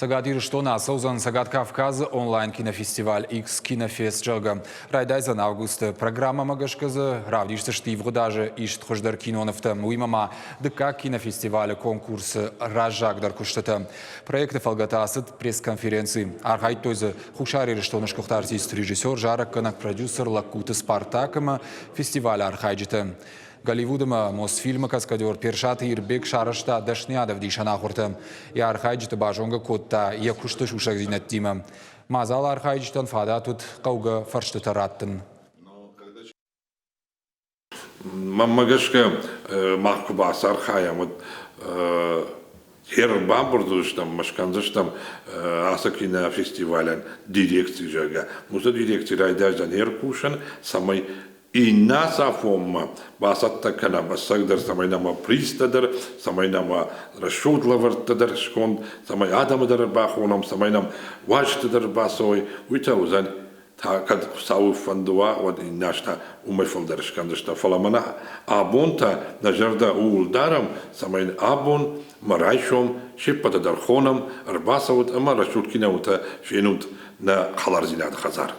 Цӕгат Ирыстоны ацӕудзӕн Цӕгат Кавказы онлайн-кинофестиваль X-Кинофест, зӕгъгӕ. Райдайдзӕн августы. Программӕмӕ гӕсгӕ дзы равдисдзысты ивгъуыд азы ист хуыздӕр кинонывтӕ, уыимӕ ма дыккаг кинофестивалы конкурсы раззагдӕр куыстытӕ. Проекты фӕлгӕты ацыд пресс-конференци. Архайдтой дзы Хуссар Ирыстоны сгуыхт артист, режиссер, зарӕггӕнӕг, продюсер Лагкуты Спартак ӕмӕ фестивалы архайджытӕ. Голливуды ма Мосфильмы каскадер Персаты Ирбег сарӕзта дӕсныйадӕвдисӕн ахуыртӕ. Йӕ архайджыты базонгӕ кодта йӕ куысты сусӕгдзинӕдтимӕ. Мадзалы архайджытӕн фадат уыд хъӕугӕ фӕрстытӕ раттын. Мӕнмӕ гӕсгӕ, мах куы бацархайӕм, уӕд ӕрбамбырд уыдзыстӕм ӕмӕ скӕндзыстӕм ацы кинофестивалӕн дирекци, зӕгъгӕ. Уыцы дирекци райдайдзӕн ӕркусын, цӕмӕй иннӕ афонмӕ бацӕттӕ кӕнӕм ӕцӕгдӕр, цӕмӕй нӕмӕ призтӕ дӕр, цӕмӕй нӕмӕ рӕсугъд лӕвӕрттӕ дӕр сконд, цӕмӕй адӕмы дӕр ӕрбахонӕм, цӕмӕй нӕм уазджытӕ дӕр ӕрбацӕуой, уый та уыдзӕн та кӕд Хуыцауы фӕнды уа, уӕд иннӕ аз та уымӕй фылдӕр скӕндзыстӕм. Фӕлӕ мӕнӕ абон та нӕ зӕрдӕ ууыл дарӕм, цӕмӕй абон мӕ райсом се ппӕты дӕр хонӕм, ӕрбацӕут ӕмӕ рӕсугъд киноутӕ фенут нӕ хӕлардзинады хӕдзар.